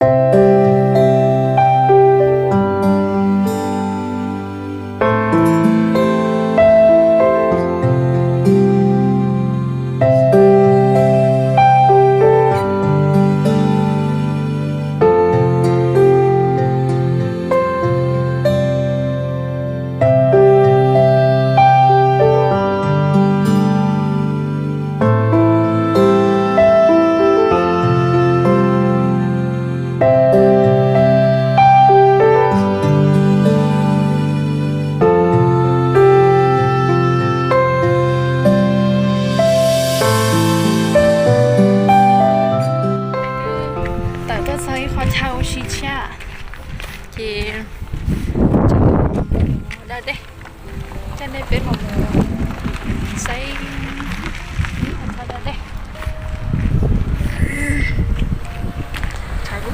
Tawm tuaj txog ib qho chaw ua si tshiab, ces da dej, coj nej peb los mus saib da dej.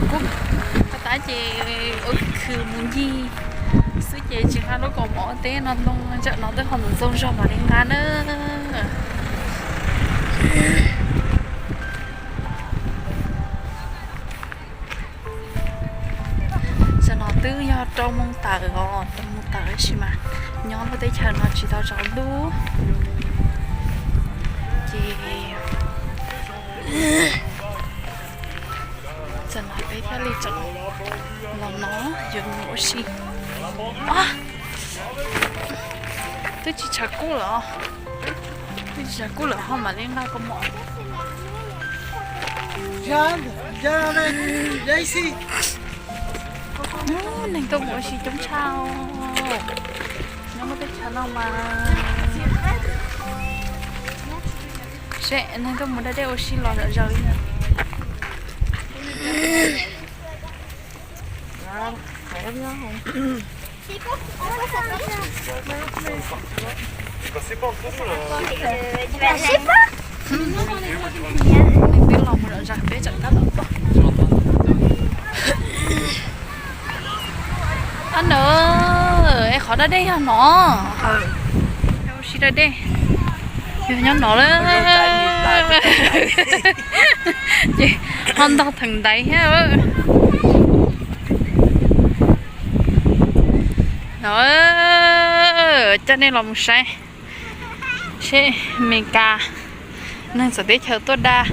Koj tab ces ua khwv mus ncig xwb ces tsis nqa lub kaus mom ua teb no ntoo, tsam no twb ho ntxoov zog mam li nqa na. Tam no twb yog rau moos tawm os, rau moos tawm tab sis mas nyob lub teb chaws no tsis tau tsaus ntuj ces tam no peb thiaj li tseem los no yuav mus ua si. Twb tsis tshav kub lawm os, twb tsis tshav kub lawm ho mam li nqa kaus mom. Neeg tuaj mus ua si coob tshaj. Nyob lub teb chaws no mas seb neeg tuaj mus da dej ua si los zom zaws li na. Neeg twb los mus zom zaws peb tseem tab tom tuaj. Ab na, es qhov da dej yog no. Ua si da dej yog nyob no lawm. Ces ho ntog theem ntaiv thiab. No, coj nej los mus saib seb Meskas neeg txawv teb chaws tuaj da,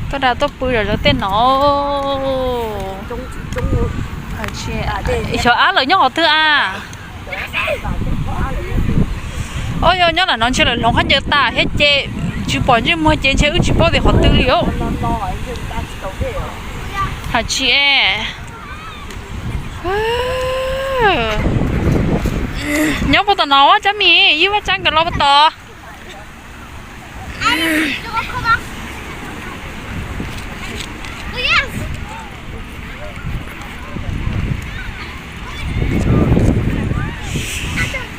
tuaj da tuaj pw zom zaws tej no. Xyov ab lawv nyob qhov twg a? Ob, yog nyob lam no ntshe lawv hloov khaub ncaws tas thiab ces tsis pom ntsej muag ces ntshe wb tsis paub tias qhov twg li os. Hais tsis es. Nyob puag tom no Tsab Mis, ib Vaj Tsab nkawd los puag tom.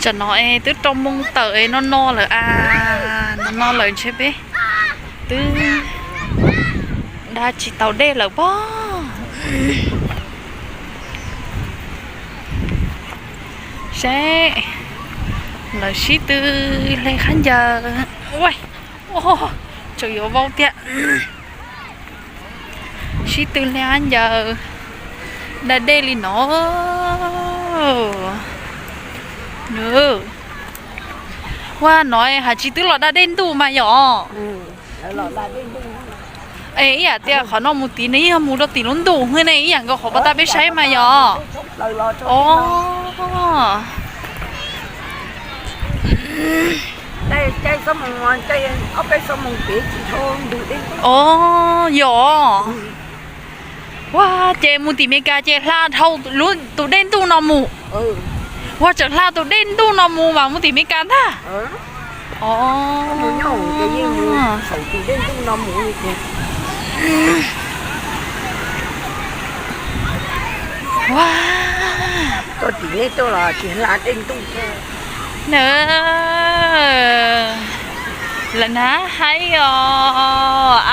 Tsam no es twb rau moos tawm es no no lawm a, no no lawm ntshe peb twb da tsis tau dej lawm pob. Seb lawv sib tw hle khaub ncaws. Tseem yuav vau tiag. Sib tw hle khaub ncaws da dej li no. Ua no hais tsis twb los da dej ntuj mas yom. Es ib yam tias qhov no mus tid nws yog mus rau tim lub ntuj ne, ib yam nkaus qhov pas tas peb saib mas yom. O, o, yog. Ua ces mus tim Meskas ces hla dhau tus dej ntuj no mus. Ua tseem hla tus dej ntuj no mus mas mus tim Meskas ntag. O, ua, na, lawv hnav haib os,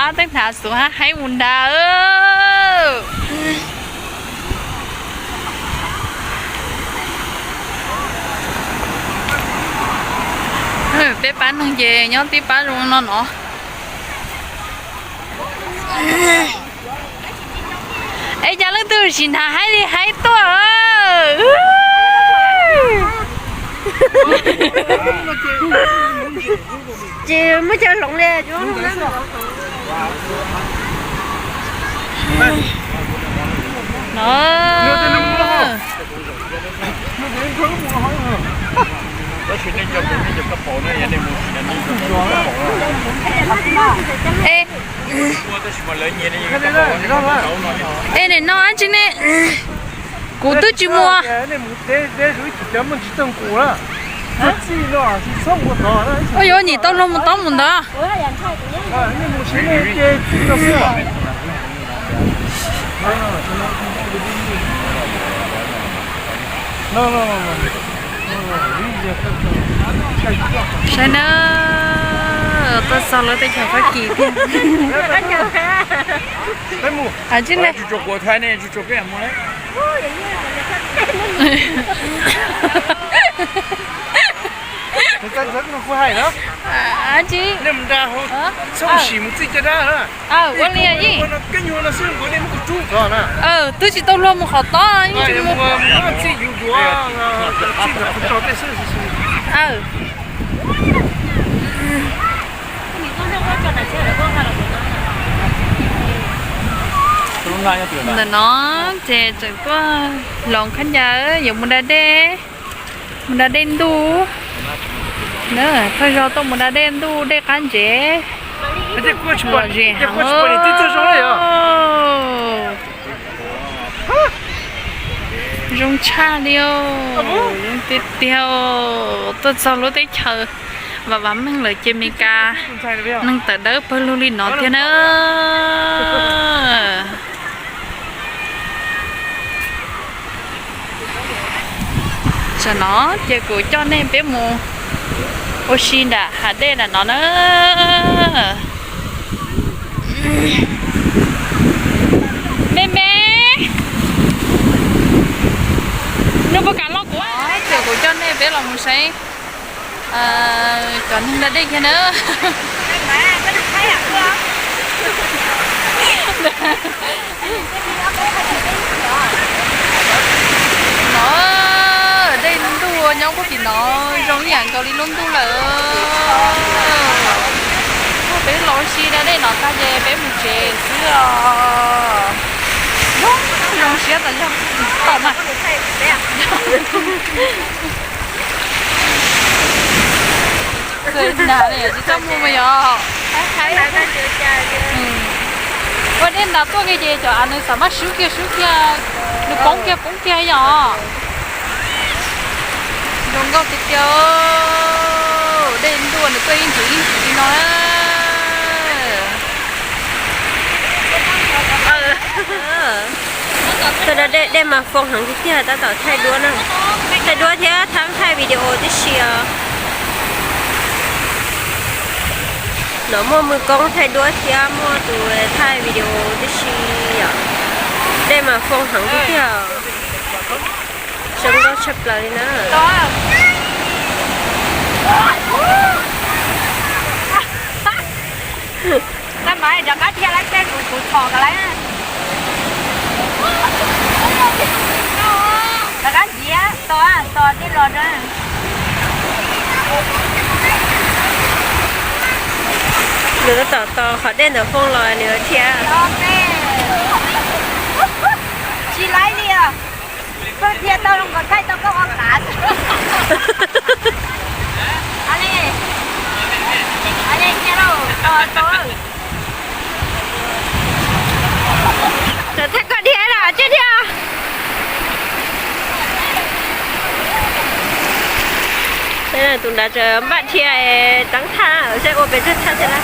ab teeb hnav xuv hab haib mus nrad. Peb pab neeg ces nyob tib pab zoo no no. Es cas leej twg sim nrhav haib li haib tuaj? Ces muab cov hloov li. No. Es nim no dab tsi ne? Kuv twb tsis muaj. Ua yuav nim tau luag mus tod mus ntawd. Saib na, tuaj txog lub teb chaws Fab Kis tiag. Tsis ne, tsis ua li twb tsis tau luag mus qhov tod. Ntawm no ces tseem tuaj hloov khaub ncaws yuav mus da dej, mus da dej ntuj. Thawj zaug tuaj mus da dej ntuj dej qab ntsev, lom zem heev. Zoo tshaj li, zoo tiag tiag. Tuaj txog lub teb chaws vam vam meej lawm ces Meskas neeg tawm dawb pawg lug li no thiab na. Tam no ces kuv coj nej peb mus ua si nram hav dej nram no na. Me me, nws puas kam los kuv? Ces kuv coj nej peb los mus saib cov neeg da dej kiag na. No, dej ntuj nyob puag tim no zoo ib yam nkaus li lub ntuj lawm. Peb los ua si da dej no tag ces peb mus tsev xwb os. Zoo siab tas zog. Tom mas. Tsis txaj muag mas yog. Ua dej nrad tuaj kiag ces cov av nws xav maj swb kiag swb kiag, nws poob kiag poob kiag yom. Zoo nkauj tiag tiag. Dej ntuj nws tuaj ib ntsis ib ntsis li no na. Tuaj da dej, dej mas foo heev tiag tiag, tab tom thaij duab na. Thaij duab thiab thaij video tib si os. No muaj mwj koob thaij duab thiab muaj tus thaij video tib si os. Dej mas foo heev tiag tiag. Zoo nkauj tshaj plaws li na. Rov qab dhia lawm, kuv txhom kom lawm. Rov qab ntxiv, tos, tos dej los rau. Nws tab tom tos qhov dej ntawd foo los nws dhia. Tsis laib li os. Koj dhia tau zoo nkaus thaij tau koj ua qav. Thaij koj dhia los tsis dhia. Tus nrad tseem npaj dhia teeb thaj, saib ua pes tsawg thaj thiab na.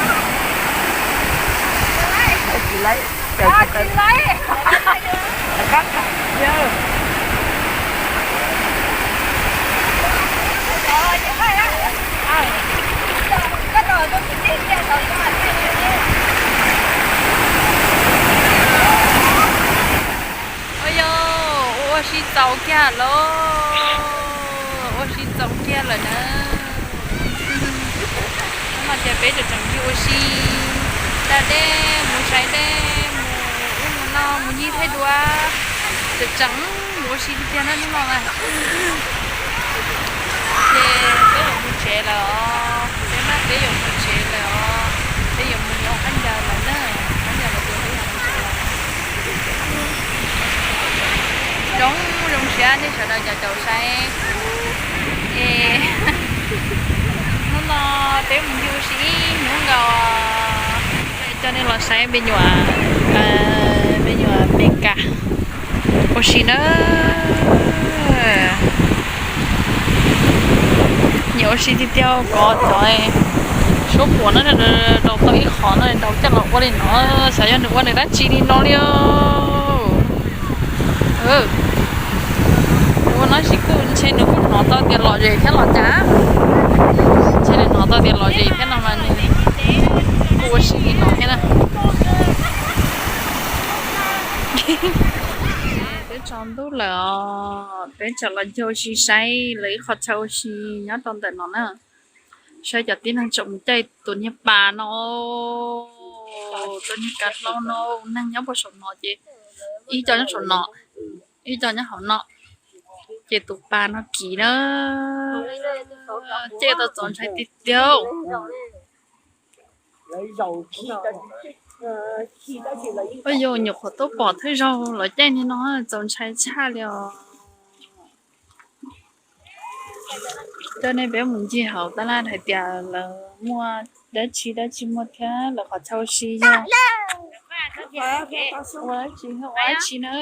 Ua yog ua si txaus kiag lawm, ua si txaus kiag lawm na. Hnub no ces peb tseem tseem mus ua si da dej, mus saib dej, mus ub mus no, mus Thaij duab, tseem tseem mus ua si tiag tiag na hnub no na. Ces peb yuav mus tsev lawm os, peb maj peb yuav mus tsev lawm os, peb yuav mus nyob qab ncas lawm na, qab ncas lawm ces peb yuav mus tsev lawm. Zoo, zoo siab nej sawv daws cov caum saib kuv es hnub no peb mus ncig ua si ib hnub nkaus. Coj nej los saib me nyuam, me nyuam Mes Kas ua si na. Nyiam ua si tiag tiag, kov cov suab puam no rau tau ib qho no rau coj los ua li no, xyov yog nws ua nws dab tsi li no li. Nws ua no tsis kuj ntshe nws kuj hnov tau tias lom zem thiab los cas. Ntshe nws hnov tau tias lom zem thiab no mas nws kuj ua si li no thiab na. Peb tsaus ntuj lawm os, peb tseem los ncig ua si saib lawv ib qho chaw ua si nyob rau ntawm no na. Saib cov tib neeg tseem mus caij tus niag pas no, tus niag kav hlau no, neeg nyob puag saum no ces ib co nyob saum no, ib co nyob hauv no, ces tus pas no kiv na, caij tau txaus ntshai tiag tiag. Ua yog nyuam qhuav tuaj pom thawj zaug los caij niag no txaus ntshai tshaj li os. Coj nej peb mus ncig hauv tab laj hais tias lawv muaj dab tsi dab tsi muaj thiab lawv qhov chaw ua si yog ua dab tsi ua dab tsi na.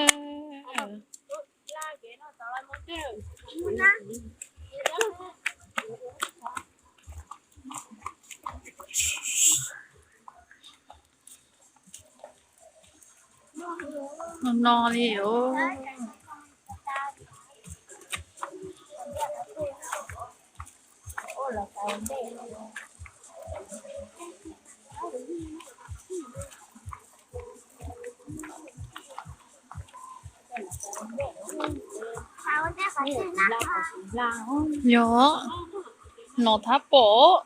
No no li os. Yog, no thab pom.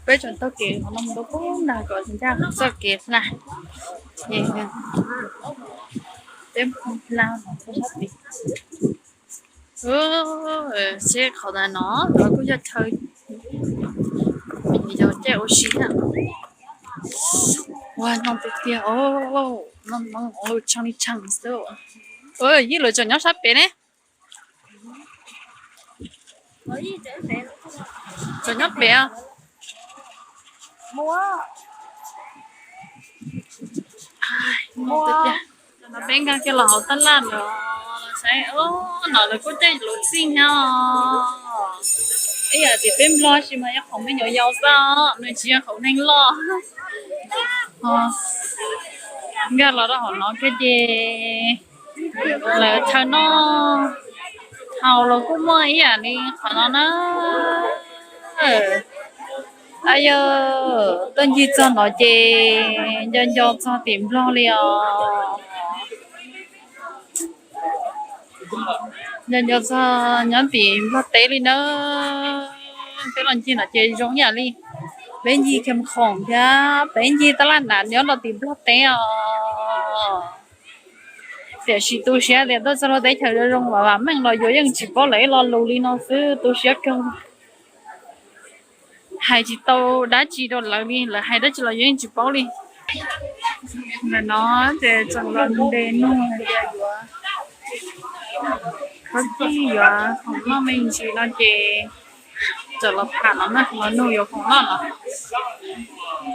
Peb tseem taug kev qhov no mus rau pem nag kom ncaj txoj kev na. Peb hla no txog sab tid. Seb qhov ntawd no los kuj yog chaw me nyuam yaus caij ua si na. Ua no tiag tiag, no no lus tshee li tshee xwb. Yij lawv tseem nyob sab pem ne. Tseem nyob pem. Peb nkag kiag los hauv tab laj no, saib no lawv kuj caij lus txij thiab. Ib yam tim peb Nplog sis mas yog qhov me nyuam yaus xwb, nws tsis yog qhov neeg loj. Nkag los rau hauv no kiag ces lawv chaw noj haus los kuj muaj ib yam li qhov no na. Yog tuaj ncig txog no ces nco nco txog tim Nplog li os. Nco nco txog nyob tim Nplog teb li na. Peb los ncig no ces zoo ib yam li peb ncig Khiam Khoom thiab peb ncig tab laj nram nyob rau tim Nplog teb os. Tiam sis tu siab tias tuaj txog lub teb chaws zoo zoo vam vam meej los yuav yeej tsis paub lawv ib lo lus li no xwb, tu siab kawg. Hais tsis tau dab tsi rau lawv li, lawv hais dab tsi los yuav yeej tsis paub li. Ntawm no ces tseem los ntes nug hais tias yuav khoom noj me ntsis no ces txawm los tham no na, los nug yuav khoom noj no.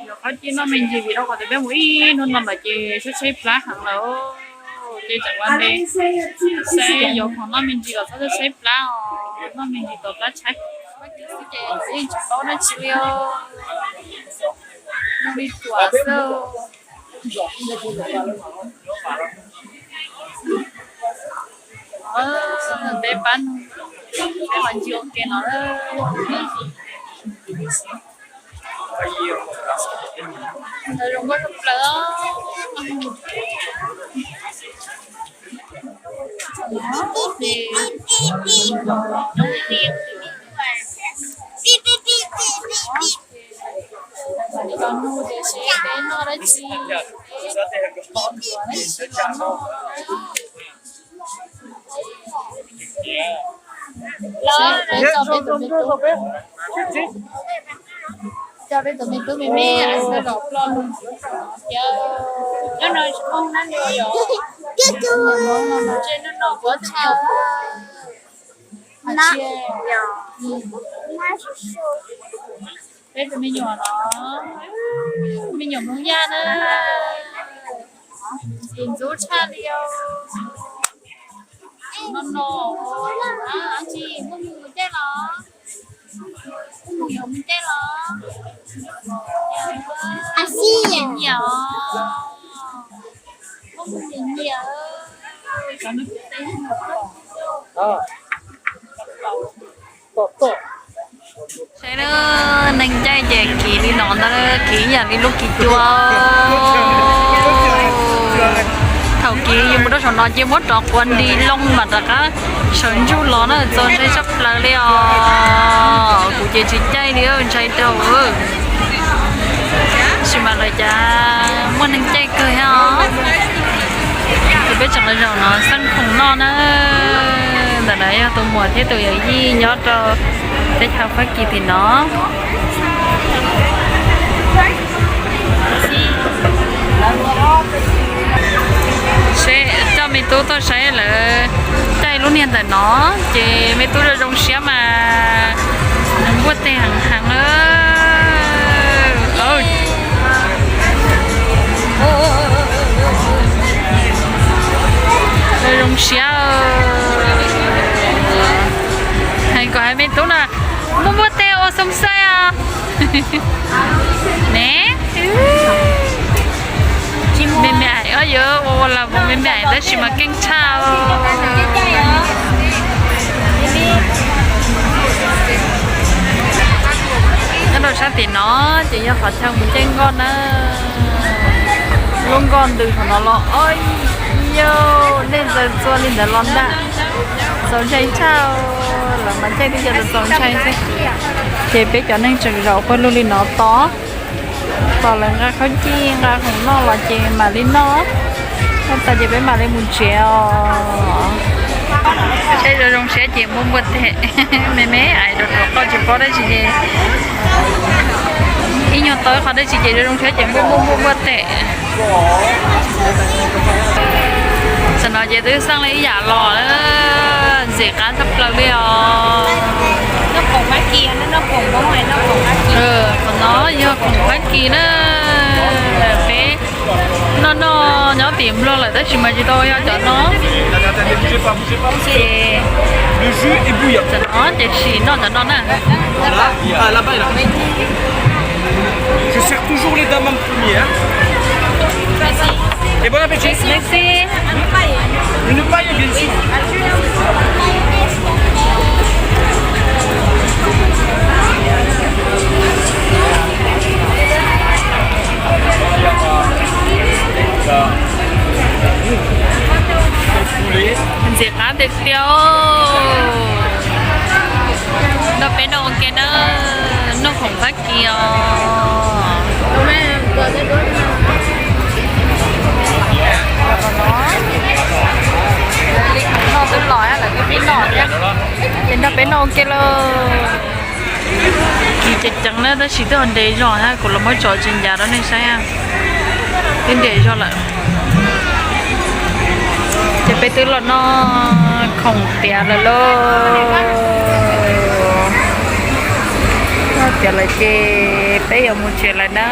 Yuav khoom noj me ntsis vim rau qhov tias peb mus ib hnub no lawm ces tshaib tshaib plab heev lawm. Ces tseem los ntes saib yuav khoom noj me ntsis los txhob tshaib tshaib plab os, noj me ntsis tau plab tshaib. Yeej tsis paub dab tsi li, noj li ruam xwb. Ntev pab, peb ho ncig ua ke no. Zoo nkauj zoo plaws. Nws los nug tias seb peb noj dab tsi, peb yuav dab tsi los noj. Seb peb tso peb tus me tub, tso peb tus me tub me me sawv los ploj thiab. Nyob no tsis muaj hmoob nyob li os, nyob no noj noj pov tseg. Peb tus me nyuam no, me nyuam Hmoob Yaj na, ntxim ntxub tshaj li os. No no, tsis muaj mus caij los, muaj mus yuav mus caij los, nyiam os, muaj mus nyiam nyiam. Saib na, neeg caij ces kiv li no ntag, kiv ib yam li lub kiv cua. Thaum kiv yus mus rau saum no ces muab rov quav nti loo mam rov qab sawv ntsug los na, txaus ntshai tshaj plaws li os. Kuv ces tsis caij li, ntshai dhau. Tab sis mas lawv cas muaj neeg caij kawg thiab os. Ces peb tseem los zaum no xeeb khoom noj na. Ntawm no yog tus muam thiab tus yawm yij nyob rau teb chaws Fab Kis tim no. Seb coj me tub tuaj saib lawv caij lub niag ntawm no, ces me tub zoo zoo siab mas nws npuaj teg heev heev. Zoo siab. Hais kom hais me tub na, muaj npuaj teg ua xoo xai os. Ne, me me aim, yuav ua ua las vos me me aim tab sis mas keej tshaj. Nyob rau sab tim no ces yog qhov chaw mus caij nkoj na. Lub nkoj ntws thaum no los, o, yog nej ntxaws txua li ntawd los ntag. Txaus ntshai tshaj, lawv mas caij twb yog txaus ntshai xwb. Ces peb cov neeg tseem zaum pawg lug li no tos, tos lawv nqa khaub ncaws nqa khoom noj los ces mam li noj. Noj tas ces peb mam li mus tsev os. Saib zoo zoo siab ces npuaj npuaj teg. Me me aim rau qhov tsis paub dab tsi ces, ib nyuag tau ib qho dab tsi ces zoo zoo siab ces npuaj npuaj npuaj npuaj teg. Tam no ces twb xeeb li ib yam los, ntxim qab tshaj plaws li os. Qhov no yog khoom Fab Kis na. Peb noj noj nyob tim Nplog lawm tab sis mas tsis tau yog cov no. Ces tam no ces sim noj cov no na. Je sers toujours les damas en premier, hein. Et bon appétit. Merci. Une paille, bien sûr. Ntxim qab tiag tiag. Nrog peb noj ua ke na, noj khoom Fab Kis os. Noj twb los lawm, peb noj thiab. Ces nrog peb noj ua ke lauj. Kis ceev ceev na tab sis twb ho nres zog thiab, kuv los muab tso tsis ncas rau nej saib. Twb nres zog lawm. Ces peb twb los noj khoom tiav lawm lauj. Noj tiav lawm ces peb yuav mus tsev lawm na.